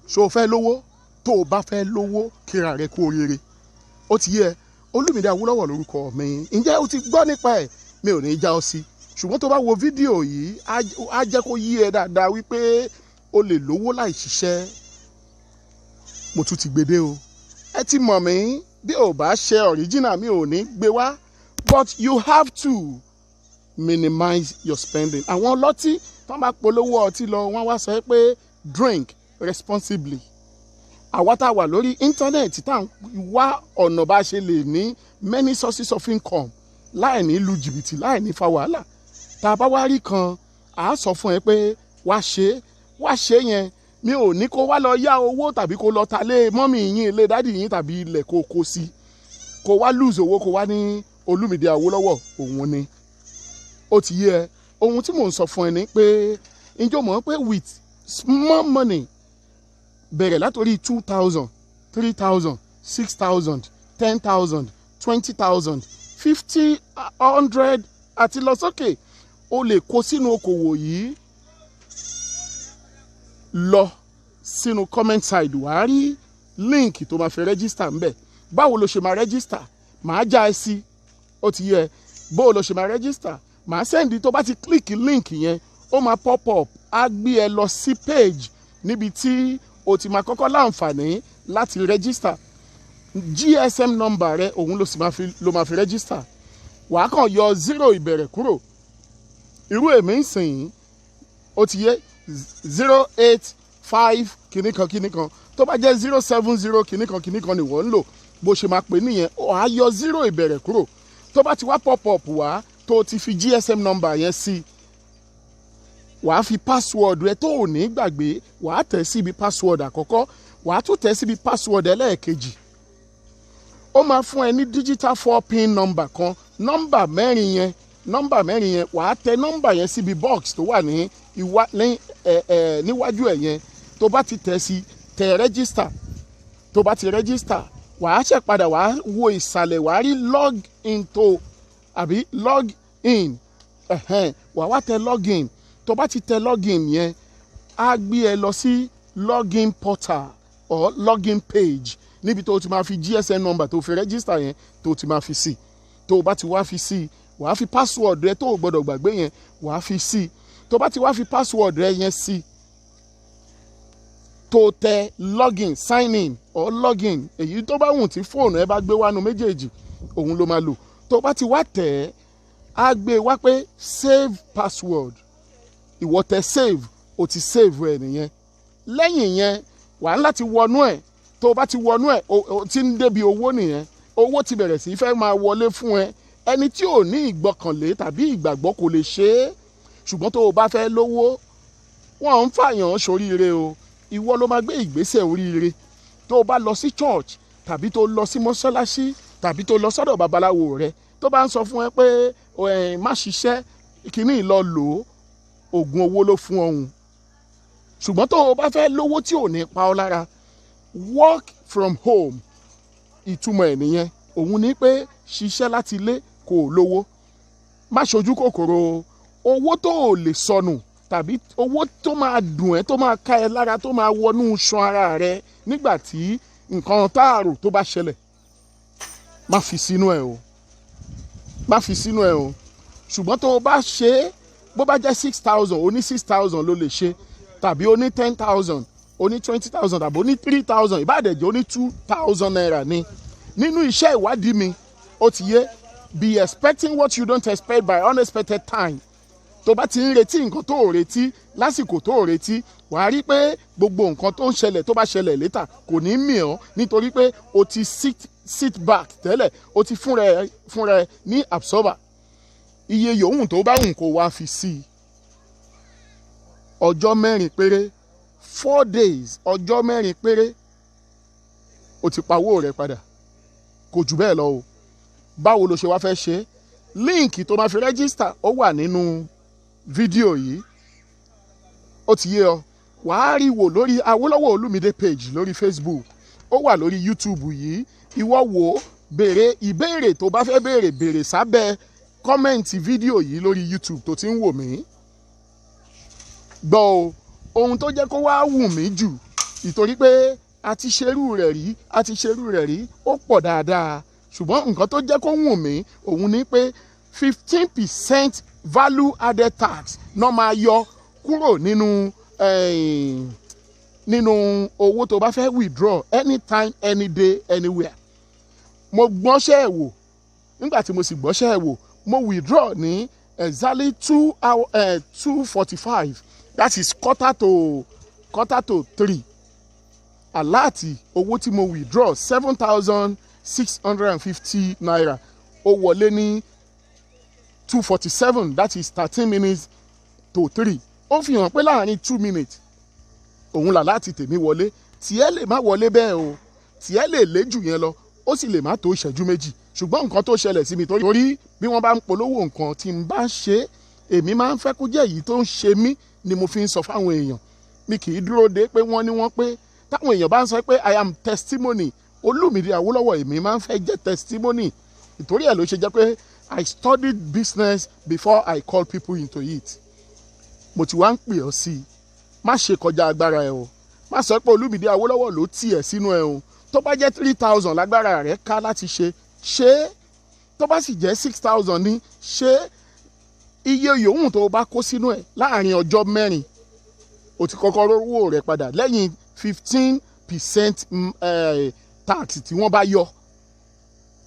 Ṣó o fẹ́ lówó? Tó o bá fẹ́ lówó, kíra rẹ kú oríire. Ó ti yé ẹ. Olúmídé Awólọ́wọ̀ lórúkọ mi. Ǹjẹ́ o ti gbọ́ nípa ẹ̀? Mi ò ní í já ọ sí, ṣùgbọ́n tó bá wo fídíò yìí, á jẹ́ kó yí ẹ dáadáa wípé o lè lówó láì ṣiṣẹ́. Mo tún ti gbede o. Ẹ ti mọ̀ mí, bí ò bá ṣe original, mi ò ní gbé wá. But you have to minimize your spending. Àwọn ọlọ́tí tó máa polówó ọtí lọ, wọ́n wá sọ pé "Drink responsibly." Àwa tá a wà lórí íńtánẹ́ẹ̀tì, tá à ń wá ọ̀nà bá a ṣe lè ní many sources of income láì ní lu jìbìtì, láì ní fa wàhálà, tá a bá wá rí kan, à á sọ fún ẹ pé wá ṣe é, wá ṣe é yẹn. Mi ò ní kó wá lọ yá owó tàbí kó lọ ta lé mummy yín, ilé daddy yín tàbí ilẹ̀ kó kó sí, kó wá lose owó, kó wá ní Olúmídé Awólọ́wọ̀ òun ni. Ó ti yé ẹ. Ohun tí mò ń sọ fún ẹ ni pé, ǹjẹ́ o mọ̀ pé with small money, bẹ̀rẹ̀ látòrí 2,000, 3,000, 6,000, 10,000, 20,000, 50, 100 àti lọ sókè, o lè kó sínú okòwò yìí? Lọ sínú comment side, wàá rí link tó máa fi register ńbẹ̀. Báwo ló ṣe máa register? Màá já ẹ sí. Ó ti yẹ. Báwo ló ṣe máa register? Màá send. Tó bá ti click link yẹn, ó máa pop up, á gbé ẹ lọ sí page níbi tí o ti máa kọ́kọ́ láǹfààní láti register. GSM number rẹ, òun ló sì máa fi ló máa fi register. Wàá kàn yọ zero ìbẹ̀rẹ̀ kúrò. Irú èmi ń sìn, ó ti yé, 085 kìíní kan kìíní kan. Tó bá jẹ́ 070 kìíní kan kìíní kan ni wọ́n ń lò, bó ṣe máa pè nìyẹn, ó á yọ zero ìbẹ̀rẹ̀ kúrò. Tó bá ti wá pop up wá, tó ti fi GSM number yẹn sí, wàá fi password rẹ tó ò ní gbàgbé, wàá tẹ̀ síbi password àkọ́kọ́, wàá tún tẹ̀ síbi password ẹlẹ́ẹ̀kejì. Ó máa fún ẹ ní digital four pin number kan, nọ́mbà mẹ́rin yẹn. Nọ́mbà mẹ́rin yẹn, wàá tẹ nọ́mbà yẹn síbi box tó wà ní ìwá ní ẹ ẹ níwájú ẹ yẹn. Tó bá ti tẹ̀ sí, tẹ̀ register. Tó bá ti register, wàá ṣẹ̀ padà, wàá wo ìsàlẹ̀, wàá rí log into àbí log in. Ẹ̀hẹ́n, wàá wá tẹ log in. Tó bá ti tẹ log in yẹn, á gbé ẹ lọ sí login portal or login page níbi tó o ti máa fi GSM number tó fi register yẹn, tó o ti máa fi sí. Tó o bá ti wá fi sí, wàá fi password rẹ tó o gbọdọ̀ gbàgbé yẹn, wàá fi sí. Tó o bá ti wá fi password rẹ yẹn sí, tó o tẹ login, sign in or login, èyí tó bá wùn tí fóònù ẹ bá gbé wánu méjèèjì, òun ló máa lò. Tó o bá ti wá tẹ̀ ẹ́, á gbé wá pé "Save password." Ìwọ tẹ save, o ti save ẹ nìyẹn. Lẹ́yìn yẹn, wàá láti wọnú ẹ̀. Tó o bá ti wọnú ẹ̀, o ti ń débi owó nìyẹn. Owó ti bẹ̀rẹ̀ sí í fẹ́ máa wọlé fún ẹ. Ẹni tí ò ní ìgbọ́kànlé tàbí ìgbàgbọ́ kò lè ṣe é, ṣùgbọ́n tó o bá fẹ́ lówó, wọ́n ń fàyàn sóríire o. Ìwọ ló máa gbé ìgbésẹ̀ oríire. Tó o bá lọ sí church tàbí tó o lọ sí mọ́ṣáláṣí tàbí tó o lọ sọ́dọ̀ babaláwo rẹ, tó bá ń sọ fún ẹ pé ẹ má ṣiṣẹ́, kínní lọ lò ó, oògùn owó ló fún ọ̀hún. Ṣùgbọ́n tó o bá fẹ́ lówó tí ò ní pa ọ́ lára, work from home, ìtumọ̀ ẹ̀ nìyẹn. Òun ní pé ṣiṣẹ́ láti ilé kò lówó. Má ṣojú kòkòrò owó tó o lè sọnù tàbí owó tó máa dùn ẹ́, tó máa ká ẹ lára, tó máa wọnú ṣan ara rẹ nígbà tí nǹkan táàrò tó bá ṣẹlẹ̀. Má fi sínú ẹ o, má fi sínú ẹ o. Ṣùgbọ́n tó o bá ṣe é, bó bá jẹ́ 6,000, o ní 6,000 ló lè ṣe, tàbí o ní 10,000, o ní 20,000, tàbí o ní 3,000, ìbádẹ́jẹ́ o ní ₦2,000 ni. Nínú iṣẹ́ ìwádìí mi, ó ti yé, be expecting what you don't expect by unexpected time. Tó bá ti ń retí nǹkan tó ò retí lásìkò tó ò retí, wàá rí pé gbogbo nǹkan tó ń ṣẹlẹ̀, tó bá ṣẹlẹ̀ later, kò ní mì ọ́, nítorí pé o ti sit back tẹ́lẹ̀, o ti fúnra ẹ ní absorber. Iye yòówù tó bá wù kó wá fi sí i, ọjọ́ 4 péré, 4 days, ọjọ́ 4 péré, o ti pawó rẹ padà. Kò jù bẹ́ẹ̀ lọ o. Báwo ló ṣe wá fẹ́ ṣe? Link tó máa fi register, ó wà nínú fídíò yìí. Ó ti yé ọ. Wàá rí wò lórí Awólọ́wọ̀ Olúmídé page lórí Facebook, ó wà lórí YouTube yìí. Ìwọ wò ó, béèrè ìbéèrè tó bá fẹ́ béèrè, béèrè sábẹ́ comment fídíò yìí lórí YouTube tó ti ń wò mí. Gbọ́ o, ohun tó jẹ́ kó wá wù mí jù Ìtorí pé a ti ṣerú rẹ̀ rí, a ti ṣerú rẹ̀ rí, ó pọ̀ dáadáa. Ṣùgbọ́n nǹkan tó jẹ́ kó wù mí òun ni pé 15% value added tax náà máa yọ kúrò nínú owó tó bá fẹ́ withdraw anytime, any day, anywhere. Mo gbọ́nṣẹ́ ẹ̀ wò. Nígbà tí mo sì gbọ́nṣẹ́ ẹ̀ wò, mo withdraw ní exactly 2 hour 2:45, that is 2:45. Alert owó tí mo withdraw, ₦7,650, ó wọlé ní 2:47, that is 2:13. Ó fi hàn pé láàrin 2 minutes òun là láti tèmi wọlé. Tiẹ̀ lè má wọlé bẹ́ẹ̀ o, tiẹ̀ lè lé jù yẹn lọ, ó sì lè má tó ìṣẹ́jú 2. Ṣùgbọ́n nǹkan tó ṣẹlẹ̀ sí mi, torí bí wọ́n bá ń polówó nǹkan tí n bá ń ṣe, èmi máa ń fẹ́ kó jẹ́ èyí tó ń ṣe mí ni mo fi ń sọ fáwọn èèyàn. Mi kì í dúró de pé wọ́n ní wọ́n pé. Táwọn èèyàn bá ń sọ pé I am testimony, Olúmídé Awólọ́wọ̀, èmi máa ń fẹ́ jẹ́ testimony. Ìtorí ẹ̀ ló ṣe jẹ́ pé I studied business before I call people into it. Mo ti wá ń pè ọ́ sí i, má ṣe kọjá agbára ẹ o. Má sọ pé Olúmídé Awólọ́wọ̀ ló tì ẹ́ sínú ẹ o. Tó bá jẹ́ 3,000 lágbára rẹ ká láti ṣe, ṣe é. Tó bá sì jẹ́ 6,000 ní, ṣe é. Iye yòówù tó o bá kó sínú ẹ̀, láàrin ọjọ́ 4 o ti kọ́kọ́ rówó rẹ̀ padà lẹ́yìn 15% tax tí wọ́n bá yọ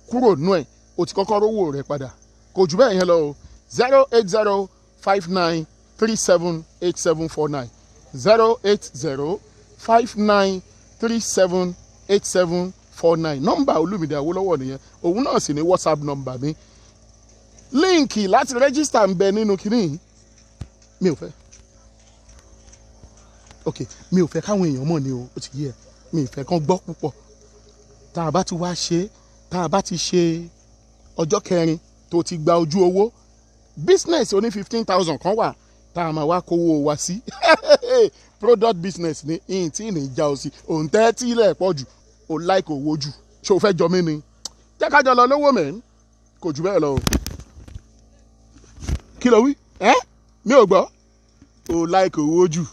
kúrò nú ẹ̀. O ti kọ́kọ́ rówó rẹ̀ padà. Kò jù bẹ́ẹ̀ yẹn lọ o. 08059378749, 08059378749. Nọ́mbà Olúmídé Awólọ́wọ̀ nìyẹn. Òun náà sì ní WhatsApp nọ́mbà mi. Link láti register ń bẹ nínú kínní. Mi ò fẹ́, ok, mi ò fẹ́ káwọn èèyàn mọ̀ ni o. Ó ti yé ẹ, mi ò fẹ́ kán gbọ́ púpọ̀. Tá a bá ti wá ṣe, tá a bá ti ṣe ọjọ́ kẹrin tó ti gba ojú owó, business oní 15,000 kan wà tá a máa wá kówó wa sí. Product business ní ìyìn tí ní ìjà òsì òǹtẹ́ tí ilẹ̀ pọ̀ jù. Ò like owó jù. Ṣé o fẹ́ jọ mí ni? Jẹ́ ká jọ lọ lówó mẹ́. Kò jù bẹ́ẹ̀ lọ o. Kí ló wí? Ẹ́ mi ò gbọ́. O like owó jù.